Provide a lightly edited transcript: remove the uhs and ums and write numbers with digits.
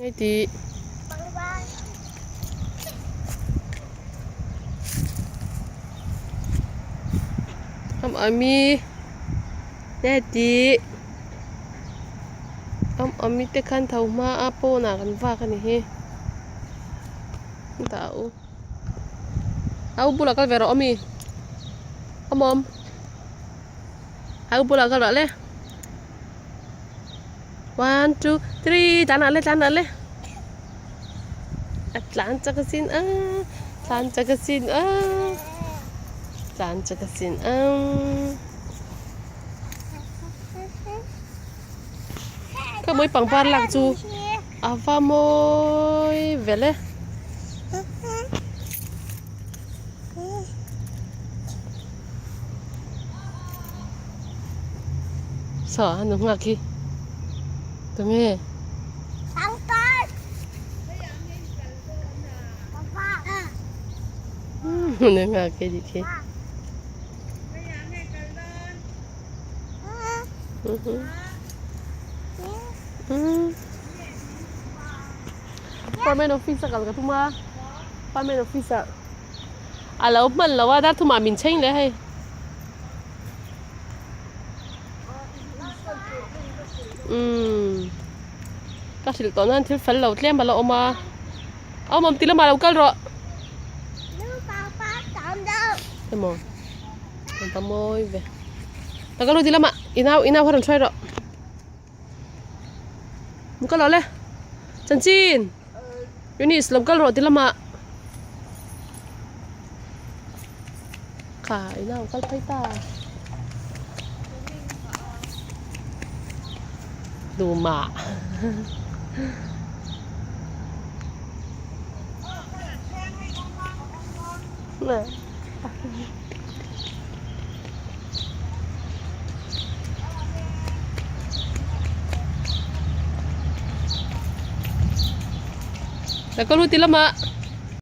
Ngai tih. Am ami nge tih am ami te khan tho hma a pawnah kan vak a ni hi dah a u a u bulah kal ve rawh ami awm awm a u bulah kal rawh le. One two three tlan ah le tlan ah le a tlan chak asin a tlan chak asin a tlan chak asin a ka mawi pangpar lak chu a va mawi vel e. Saw a nu nghak hi tunge? Nu nghak hi dik hi. Parliament office a kal ka tum a Parliament office ah a lo hman lo a dar thumah min chheng leh hei. Umm ka hrilh tawh nan thil fel lo tlem a la awm a awm awm ti lamah lo kal rawh emaw an va mawi ve taka lu ti lamah i nau i nau kha rawn hruai rawh mu kal rawh le chanchin Eunice lo kal rawh ti lamah. Kha i nau kal phei ta. Duma. Ka lu ti lama.